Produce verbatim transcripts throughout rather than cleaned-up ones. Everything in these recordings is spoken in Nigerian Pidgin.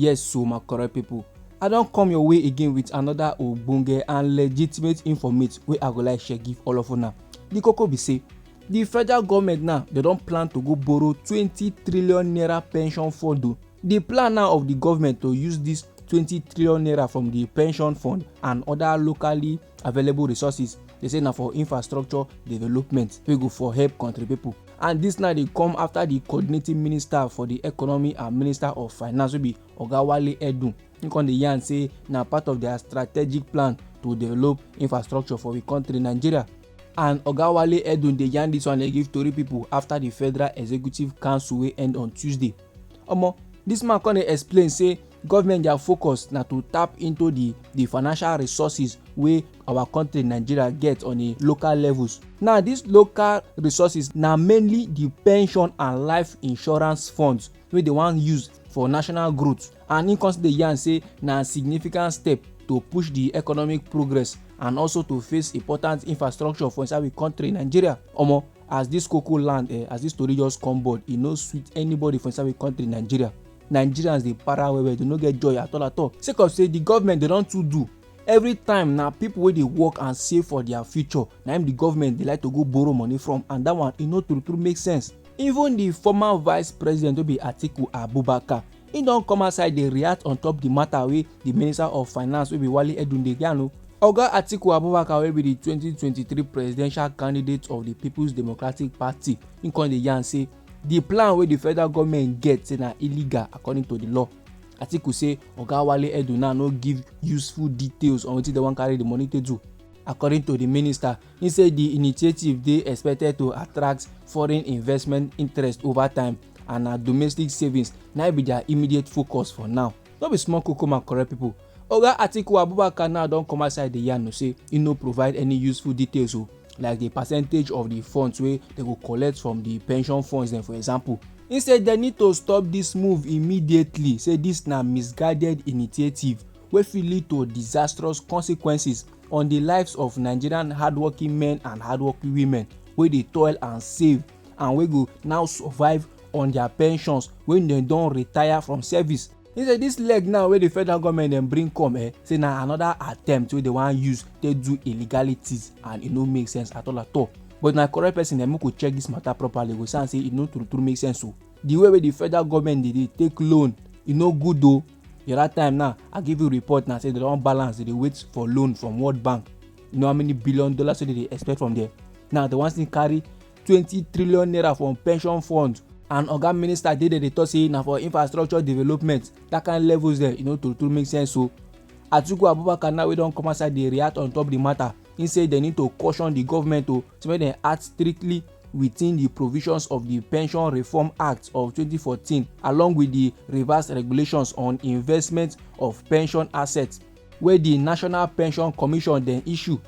Yes, so my correct people, I don come your way again with another ogbonge and legitimate informate wey I go like share give all of una. The koko be say, the federal government now, they don plan to go borrow twenty trillion naira pension fund o. The plan now of the government to use this twenty trillion naira from the pension fund and other locally available resources, they say na for infrastructure development wey go for help country people. And this now dey come after the coordinating minister for the economy and minister of finance wey be Oga Wale Edun, he come dey yarn say na part of their strategic plan to develop infrastructure for the country Nigeria. And Oga Wale Edun dey yarn this one dey give tori people after the Federal Executive Council wey end on Tuesday. Omo, this man come dey explain say government their focus na to tap into the the financial resources wey our country Nigeria get on a local levels. Now, these local resources na mainly the pension and life insurance funds wey they wan use for national growth. And he come still dey yarn say na significant step to push the economic progress and also to face important infrastructure for inside we country Nigeria. Omo, as this koko land, eh, as this story just come board, e no sweet anybody for inside we country Nigeria. Nigerians dey para well well, they no get joy at all at all. Sake of say the government, they don too do. Every time na people wey dey work and save for their future, na im the government dey like to go borrow money from, and that one, e no true true make sense. Even the former vice president wey be Atiku Abubakar, he don come outside dey react on top the matter wey the minister of finance wey be Wale Edun dey yarn o. Oga Atiku Abubakar wey be the twenty twenty-three presidential candidate of the People's Democratic Party, he come dey yarn say the plan wey the federal government get say na illegal according to the law. Atiku say Oga Wale Edun now no give useful details on wetin they wan carry the money to do. According to the minister, he say the initiative dey expected to attract foreign investment interest over time, and na domestic savings na be their immediate focus for now. No be small koko, my correct people. Oga Atiku Abubakar now don come outside dey yarn say he no provide any useful details o, like the percentage of the funds wey they go collect from the pension funds dem, for example. He say they need to stop this move immediately, say this na misguided initiative wey fit lead to disastrous consequences on the lives of Nigerian hardworking men and hardworking women wey dey toil and save and wey go now survive on their pensions when dem don retire from service. He say this leg now wey the federal government dem bring come, eh, say na another attempt wey they wan use take do illegalities, and e no make sense at all at all. But na correct person dem make we check this matter properly, go see am say e no true true make sense o. The way wey the federal government dey dey take loan, e no good o. The other time now, I give you report now say they don balance, they dey wait for loan from World Bank. You know how many billion dollars wey they dey expect from there? Now they wan still carry twenty trillion naira from pension fund, and oga minister dey there dey talk say na for infrastructure development. That kind levels there, e no true true make sense o. Atiku Abubakar now wey don come outside dey react on top the matter, he say they need to caution the government o, say make dem act strictly within the provisions of the Pension Reform Act of twenty fourteen, along with the revised regulations on investment of pension assets wey the National Pension Commission dem issue.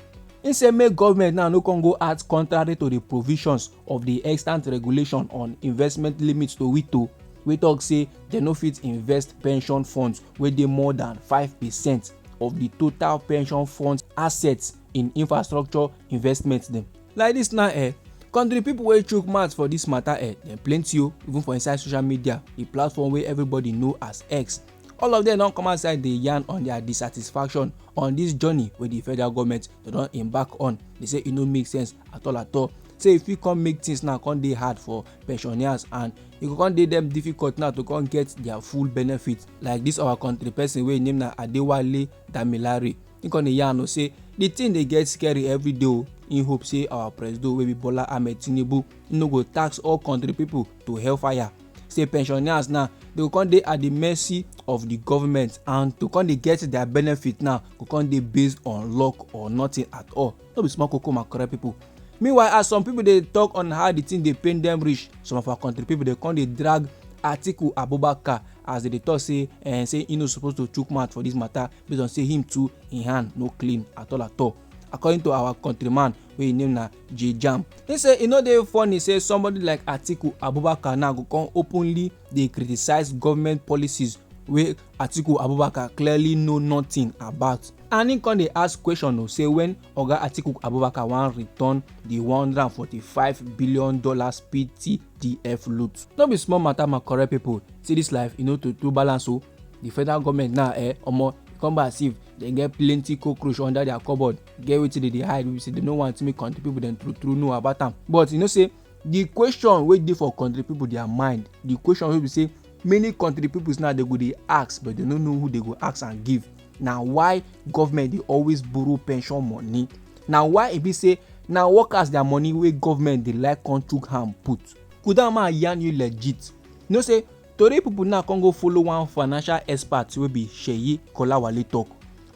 He say make government now no come go act contrary to the provisions of the extant regulation on investment limits to wito, wey talk say dem no fit invest pension funds wey dey more than five percent of the total pension funds assets in infrastructure investment dem. Like this now, eh, country people wey chook mouth for this matter, eh, dem plenty o, even for inside social media, the platform wey everybody know as X. All of them don come outside dey yarn on their dissatisfaction on this journey wey the federal government dey don embark on. They say e no make sense at all at all. Say if we come make things now come dey hard for pensioners, and e go come dey them difficult now to come get their full benefit. Like this our country person wey name na Adewale Damilare, he come dey yarn o say the thing dey get scary every day o. He hope say our presido wey be Bola Ahmed Tinubu, he no go tax all country people to hellfire. Say pensioners now, they go come dey at the mercy of the government, and to come dey get their benefit now go come dey based on luck or nothing at all. No be small koko, my correct people. Meanwhile, as some people dey talk on how the thing dey pain them reach, some of our country people dey come dey drag Atiku Abubakar as they dey talk say, eh, say he no suppose to chook mouth for this matter, based on say him too, him hand no clean at all at all. According to our countryman wey him name na J Jam, he say e no dey funny say somebody like Atiku Abubakar now go come openly dey criticize government policies wey Atiku Abubakar clearly know nothing about. And he come dey ask question o, say when Oga Atiku Abubakar wan return the one hundred and forty-five billion dollars P T D F loot. No be small matter, my correct people. See this life, e no too too balance o. The federal government now, eh, omo, e come be as if dem get plenty cockroach under their cupboard, get wetin dem dey hide, wey be say dem no want make country people dem true true know about am. But you know say the question wey dey for country people their mind, the question wey be say many country people now dem go dey ask, but dem no know who dem go ask and give, na why government dey always borrow pension money. Na why e be say na workers their money wey government dey like come chook hand put. Kudama yarn you legit. You know say tori people now come go follow one financial expert wey be Seyi Kolawale talk.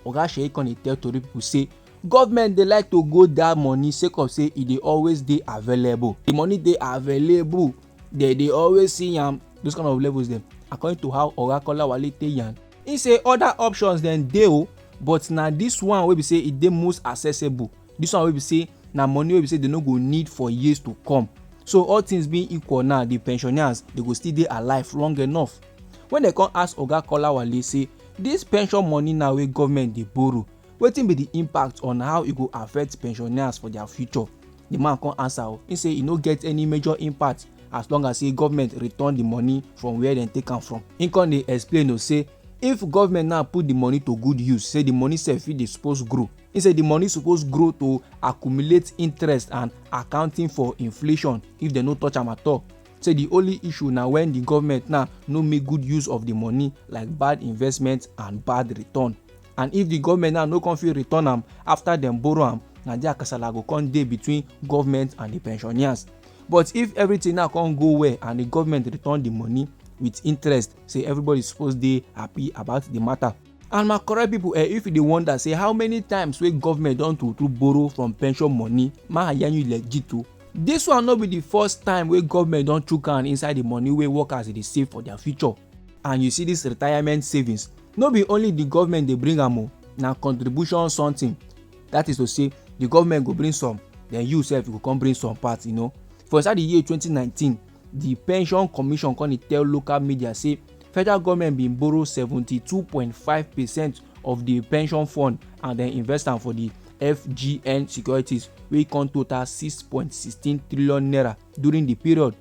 Oga Seyi come dey tell tori people say government dey like to go that money sake of say e dey always dey available. The money dey available, dem dey always see am. Those kind of levels dem, according to how Oga Kolawale take yarn. He say other options dem dey o, but na this one wey be say e dey most accessible. This one wey be say na money wey be say dem no go need for years to come. So all things being equal now, the pensioners, dem go still dey alive long enough. When dem come ask Oga Kolawale say this pension money now wey government dey borrow, wetin be the impact on how e go affect pensioners for their future? The man come answer o, he say e no get any major impact as long as say government return the money from where dem take am from. He come dey explain o say if government now put the money to good use, say the money sef fit dey suppose grow. He say the money suppose grow to accumulate interest and accounting for inflation if dem no touch am at all. Say the only issue na when the government now no make good use of the money, like bad investment and bad return. And if the government now no come fit return am after dem borrow am, na there kasala go come dey between government and the pensioners. But if everything now come go well and the government return the money with interest, say everybody suppose dey happy about the matter. And my correct people, eh, if you dey wonder say how many times wey government don true true borrow from pension money, ma yarn you legit o. This one no be the first time wey government don chook hand inside the money wey workers dey save for their future. And you see this retirement savings, no be only the government dey bring am o, na contribution something. That is to say, the government go bring some, then you sef go come bring some part, you know. For inside the year twenty nineteen, the Pension Commission come dey tell local media say federal government bin borrow seventy-two point five percent of the pension fund and then invest am for the F G N securities, wey come total six point sixteen trillion naira during the period.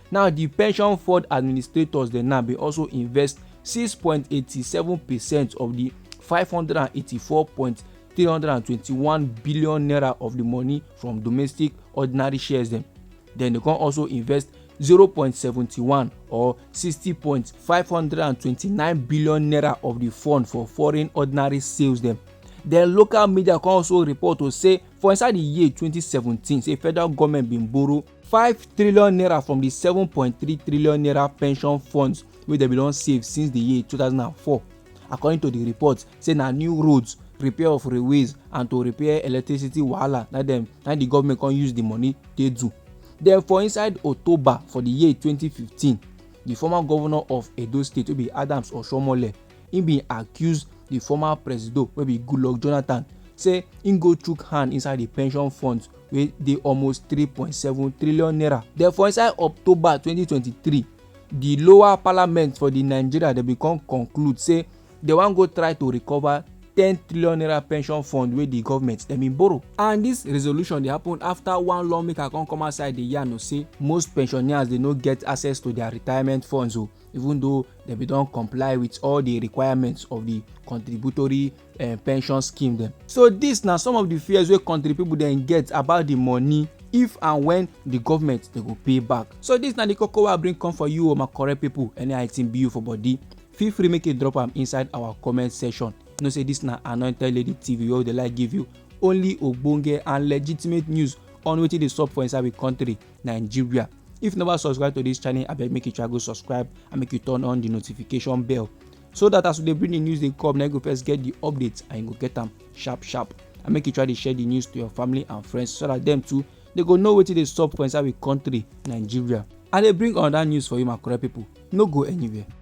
Now, the pension fund administrators dem now bin also invest six point eighty-seven percent of the five hundred and eighty-four point three hundred and twenty-one billion naira of the money from domestic ordinary shares dem. Then they come also invest zero point seventy-one or sixty point five hundred and twenty-nine billion naira of the fund for foreign ordinary sales dem. Then local media come also report to say for inside the year twenty seventeen, say federal government bin borrow five trillion naira from the seven point three trillion naira pension funds wey dem bin don save since the year two thousand and four. According to the report, say na new roads, repair of railways, and to repair electricity wahala na dem na the government come use the money take do. Then for inside October for the year twenty fifteen, the former governor of Edo State, wey be Adams Oshiomhole, he bin accuse the former presido, wey be Goodluck Jonathan, say he go chook hand inside the pension funds wey dey almost three point seven trillion naira. Then for inside October twenty twenty-three, the lower parliament for the Nigeria, dem bin come conclude say dem wan go try to recover ten trillion naira pension fund wey the government dem bin borrow. And this resolution dey happen after one lawmaker come come outside dey yarn o say most pensioners dey no get access to their retirement funds o, even though dem bin don comply with all the requirements of the contributory, eh, pension scheme dem. So this na some of the fears wey country people dem get about the money if and when the government dey go pay back. So this na the koko wey I bring come for you o, my correct people. Any item be you for body, feel free make you drop am inside our comment section. You know say this na Anointed Lady T V wey dey like give you only ogbonge and legitimate news on wetin dey sup for inside we country, Nigeria. If you never subscribe to this channel, abeg make you try go subscribe and make you turn on the notification bell, so that as we dey bring the news dey come, na you go first get the update and you go get am sharp sharp. And make you try dey share the news to your family and friends so that dem too, they go know wetin dey sup for inside we country, Nigeria. I dey bring another news for you, my correct people. No go anywhere.